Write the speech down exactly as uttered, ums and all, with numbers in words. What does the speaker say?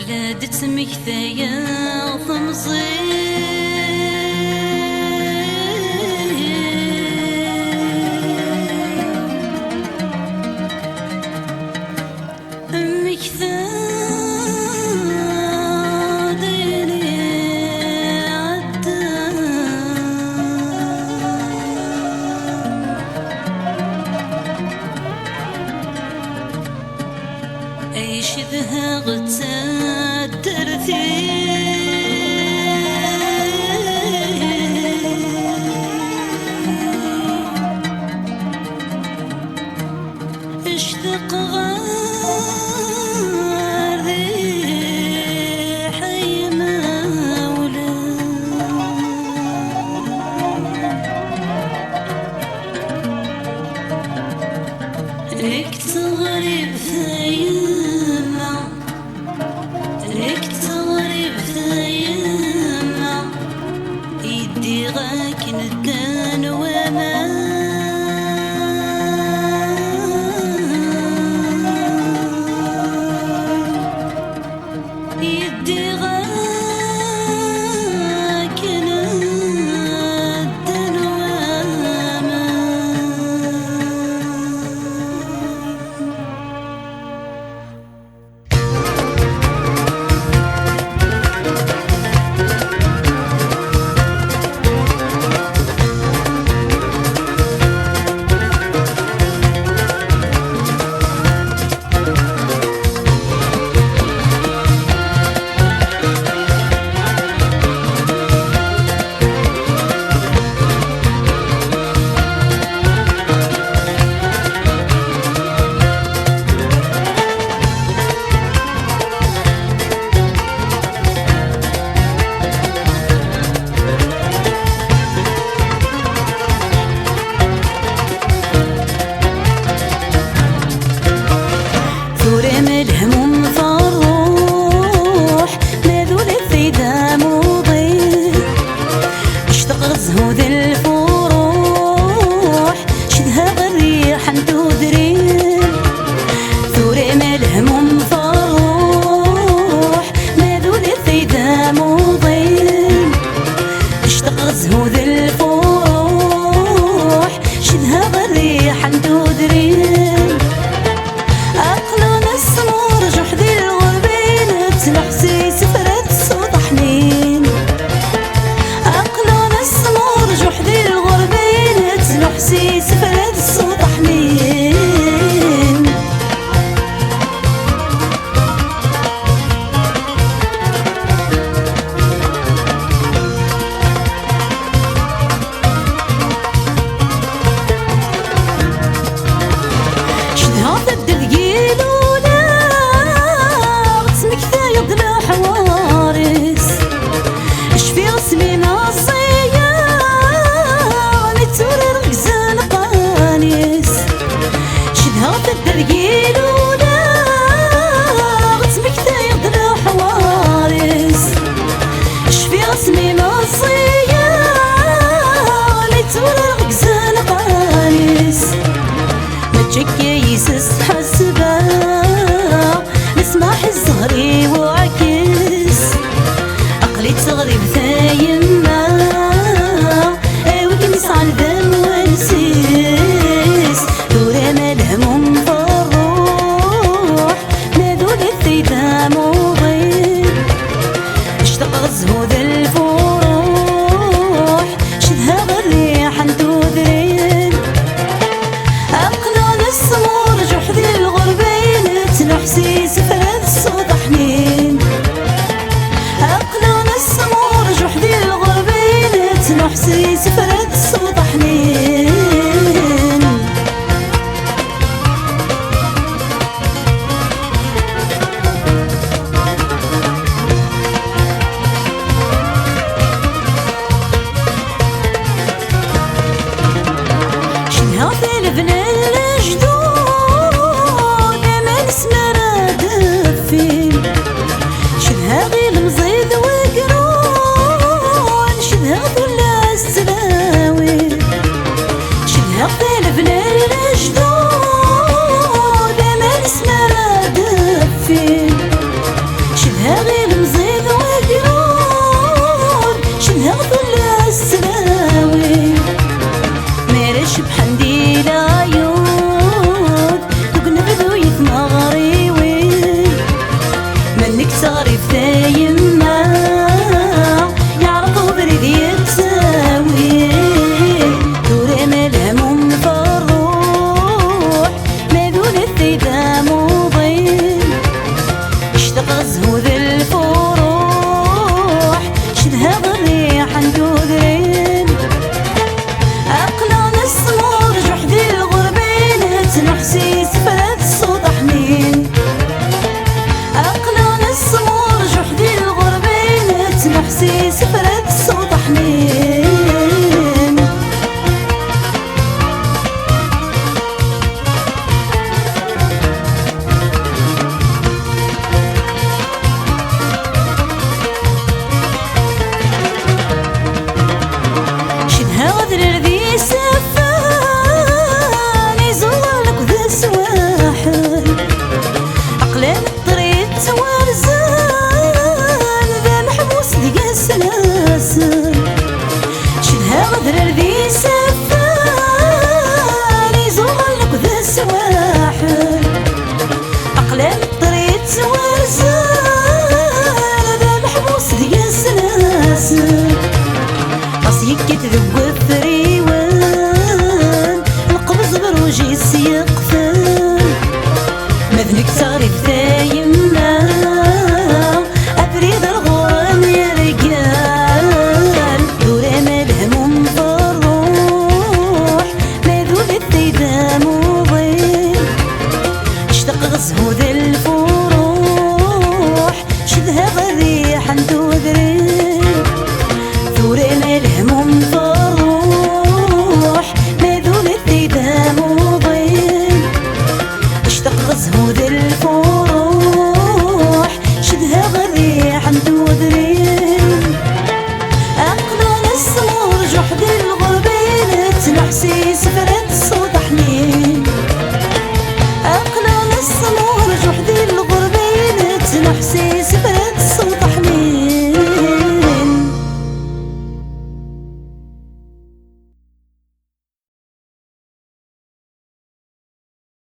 La d-ttmektayeɣ temẓi. Mmektaɣ-d ayen iɛeddan. Ay cedhaɣ taddart-iw, ctaqeɣ ar riḥ imawlan. Deg teɣribt a yemma, deg teɣribt a yemma, yeddiɣ akken ddan waman. Yeddiɣ akken ddan waman. Tura ma lehmum ferruḥ, ma d ula d tayda muḍin. Ctaqeɣ zzhu d lfuruḥ, cedhaɣ rriḥa n tudrin. Tura ma lehmum ferruḥ, ma d ula d tayda muḍin. Ctaqeɣ zzhu d lfuruḥ, cedhaɣ rriḥa n tudrin. Aql-aɣ nesmurjuḥ di lɣerba-ines, nettneḥsi sefra d ṣṣut ḥnin. Aql-aɣ nesmurjuḥ di lɣerba-ines, nettneḥsi sefra d ṣṣut ḥnin. Cedhaɣ taddart deg i luleɣ, ttmektayeɣ-d leḥwar-is. Cfiɣ s mi meẓẓiyeɣ, mi tturareɣ deg izenqan-is. Cedhaɣ taddart deg i luleɣ, ttmektayeɣ-d leḥwar-is. Cfiɣ s mi meẓẓiyeɣ, mi tturareɣ deg izenqan-is. Mačči akka i s-ḥesbeɣ, lesmaḥ i zzher-iw uɛkis. Aql-i d taɣribt a yemma, a win yesɛan d amwansis. Tura ma lehmum ferruḥ, ma d ula d tayda muḍin. Ctaqeɣ zzhu d lfuruḥ, cedhaɣ rriḥa n tudrin. Aql-aɣ nesmurjuḥ di lɣerba-ines, nettneḥsi sefra d ṣṣut ḥnin. Aql-aɣ nesmurjuḥ di lɣerba-ines, nettneḥsi sefra d ṣṣut ḥnin. Teɣribt a yemma, yeɛreq ubrid yettawi. Tura ma lehmum ferruḥ, ma d ula d tamuḍin. Ctaqeɣ zzhu d lfuruḥ, cedhaɣ rriḥa n tudrin. Aql-aɣ nesmurjuḥ di lɣerba, nettneḥsi sefra d ṣṣut ḥnin. Aql-aɣ nesmurjuḥ di lɣerba, nettneḥsi sefra d ṣṣut ḥnin. Cedhaɣ adrar d isaffen, iẓuran akked swaḥel. Aql-aneɣ ṭṭrid ttwarzen, d ameḥbus deg-sen. Cedhaɣ adrar d isaffen, iẓuran akked swaḥel. Aql-aneɣ ṭṭrid ttwarzen, d ameḥbus deg-sen. Ɣas yekkat deg